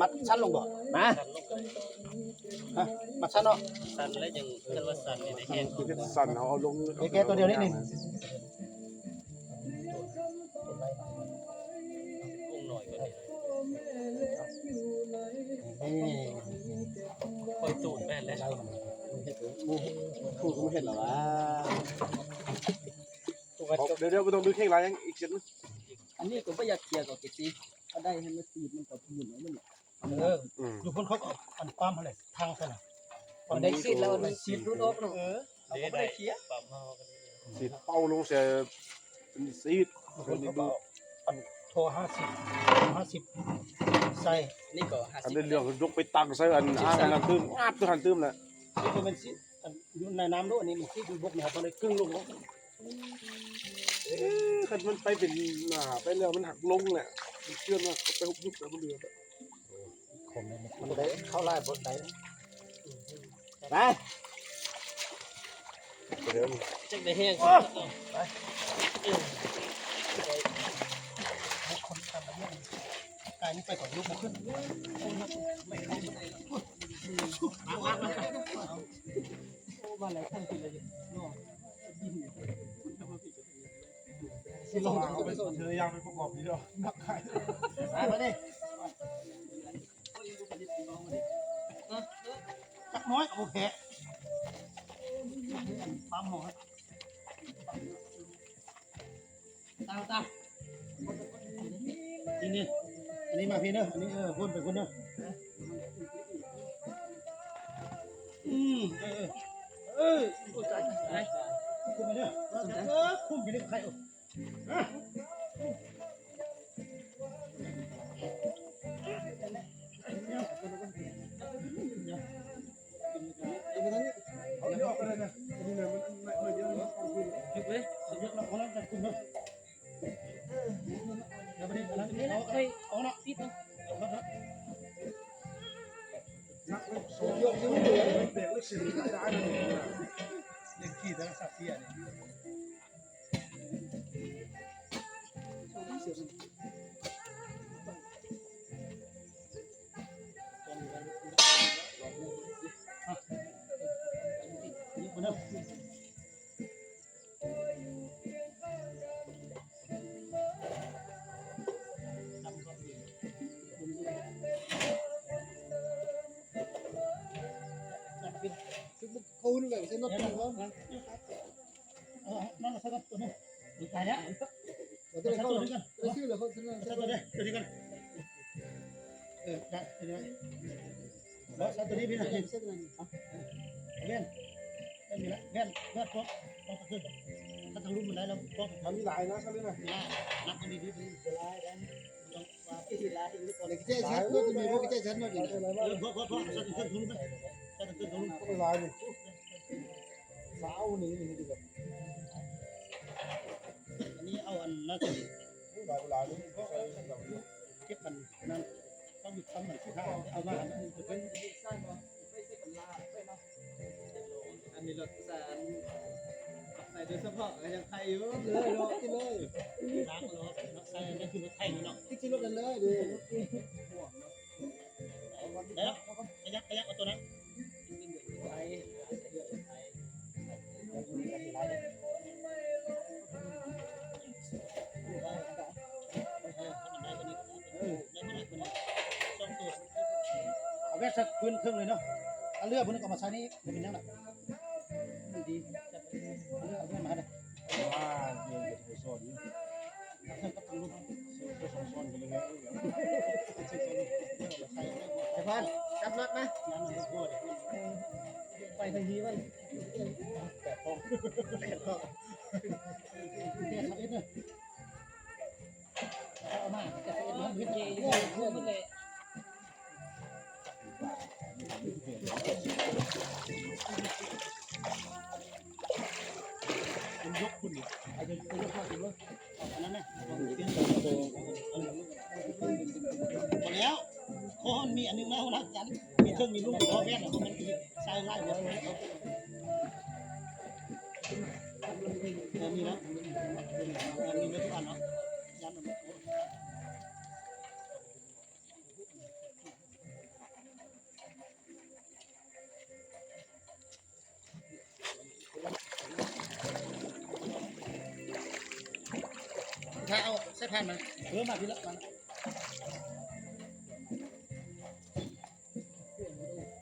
ປັດຊັ້ນລົງບໍ່? ມາ ຮະ ປັດຊັ້ນເນາະ ສັ່ນແລ້ວຈັ່ງ ຄັນວ່າສັ່ນນີ້ໄດ້ແຮງ ເຮັດສັ່ນ ເຮົາເອົາລົງ ແກ້ຕົວດຽວນິດໜຶ່ງ ວົງໜ້ອຍກວ່ານີ້ ນີ້ ຄ່ອຍຕູດແມ່ນແລ້ວ ປູດກໍບໍ່ເຫັນແລ້ວຫວາ ດຽວໆ ບໍ່ຕ້ອງດຶງແຮງຫຼາຍ ຍັງອີກເສັ້ນໜຶ່ງ ອັນນີ້ກໍບໍ່ຢາກເຄຍກັບເກດຊິ ຖ້າໄດ້ໃຫ້ມັນສີດ ມັນກໍໝູນເອົາມັນ ເອີ ອືມ ຢູ່ພຸ້ນເຂົາກໍເອົາອັນປ້ຳຫັ້ນແຫຼະ ທັງຊັ້ນນະ ມັນໄດ້ສີດແລ້ວ ມັນສີດຫຼຸດອອກເນາະ ເອີ ເຮົາກໍບໍ່ໄດ້ເຄຍ ປ້ຳເຮົາກໍ ສີດເປົ່າລົງໃສ່ ສີດ ເຂົາກໍເອົາອັນທໍ່ຫ້າສິບ ຫ້າສິບໃສ່ ນີ້ກໍຫ້າສິບ ອັນນີ້ເຫຼືອຍົກໄປຕັ້ງໃສ່ອັນອ່າງອັນນັ້ນຕື່ມ ອາບຕົວຫັ້ນຕື່ມແຫຼະ ນີ້ກໍແມ່ນສີດ ອັນຢູ່ໃນນ້ຳໂລດ ອັນນີ້ມັນສີດຢູ່ບົກນີ້ ເຮົາກໍເລີຍກຶ້ງລົງເນາະ. ເອີ ຄັນມັນໄປເປັນໜ້າໄປແລ້ວມັນຫັກລົງແຫຼະ ມັນເຈື່ອນວ່າໄປຮຸບຍຸບແລ້ວບໍ່ເຫຼືອ ຄົນມັນໄດ້ເຂົ້າຫຼາຍບໍ່ໄດ້ ໄປ ໄປເດີ ຈັກໄດ້ແຮງ ໄປ ກາຍນີ້ໄປກ່ອນ ລຸກບໍ່ຂຶ້ນ ໂອ້ ມາຫຼາຍຄົນຂຶ້ນເລີຍເນາະ. ຊິລອງເອົາໄປ ເອົາເທື່ອຢ່າງໄປປະກອບຢູ່ດອກ ໜັກໄຂ່ ມາ ມາເດ້ ຈັກໜ້ອຍກໍບໍ່ແພ້ ປ້ຳໝໍ ຕາມ ຕາມ ນີ້ ນີ້ ອັນນີ້ມາພີ້ເດີ ອັນນີ້ ເອີ ຄົນໄປຄົນເດີ ອືມ ເອີ ເອີ ເອີ ໂອ້ຍ ຕາຍ ຕາຍ ຄຸມໄປເດີ ເອີ ຄຸມຢູ່ໃນໄຂ່ ເອີ ໄດ້ ໄດ້ ບໍ່ ໃສ່ຕົວນີ້ພີ່ນະ ເວັນ ເວັນ ເວັນ ເວັນ ປອກ ປອກ ປອກ ມັນມີຫຼາຍນະ ໃສ່ເລີຍນະ ນັບດີໆ ຫຼາຍໄດ໋ ເອີ ພໍ ພໍ ພໍ ໃສ່ຕົວນີ້ ໃສ່ຕົວນີ້ ຫຼາຍນີ້ ສາວນີ້ ນີ້ ນີ້ ອັນນີ້ເອົາອັນນັ້ນ ຫຼາຍ ຫຼາຍນີ້ ເກັບມັນນັ້ນ ຕ້ອງມີຄວາມໝັ້ນເອົາມາ ອັນນີ້ລົດສານ ໃສ່ໂດຍສະເພາະກໍຍັງໄຄຢູ່ ກິນເລີຍເນາະ ກິນເລີຍ ລາກໂລດເນາະ ໃສ່ນັ້ນຄືລົດໄຖເນາະ ກິນລົດນັ້ນເລີຍເດ້ ໄດ້ແລ້ວ ຂະຫຍັບ ຂະຫຍັບເອົາຕົວນັ້ນ ເອົາແບບສັກພື້ນເທິງເລີຍເນາະ ເອົາເຫຼືອພຸ້ນກໍມາໃສ່ນີ້ ບໍ່ເປັນຫຍັງດອກ ດີ ເຫຼືອເອົາແບບມາໃຫ້ເດີ ວ່າ ເດີ ເດີ ສອນຢູ່ ໄປພານ ຈັບນັດມາ ໄປທາງນີ້ມັນ ແປດຫ້ອງ ແປດຫ້ອງ ເອົາມາ ເກັບເອົາມາ ເກັບເອົາມາ ມັນຍົກຂຶ້ນນີ້ ເອົາໄປ ໄປຍົກມາຂຶ້ນເບິ່ງ ເອົາອັນນັ້ນນະ ເອົາ ເອົາ ເອົາ ພໍແລ້ວ ຂໍໃຫ້ມັນມີອັນໜຶ່ງນະ ຫົວໜ້າຈັນ ມີເທິງມີລຸ່ມ ພໍແມ່ນແລ້ວ ມັນຊິໃສ່ຫຼາຍບໍ່ ເອີ ມີແລ້ວ ເອີ ມີແລ້ວທຸກອັນເນາະ ຢ້ານມັນ ໂອ້ ເ ຖ້າເອົາໃສ່ພານມາ ເລີ່ມມາພີ້ລະ ມາລະ.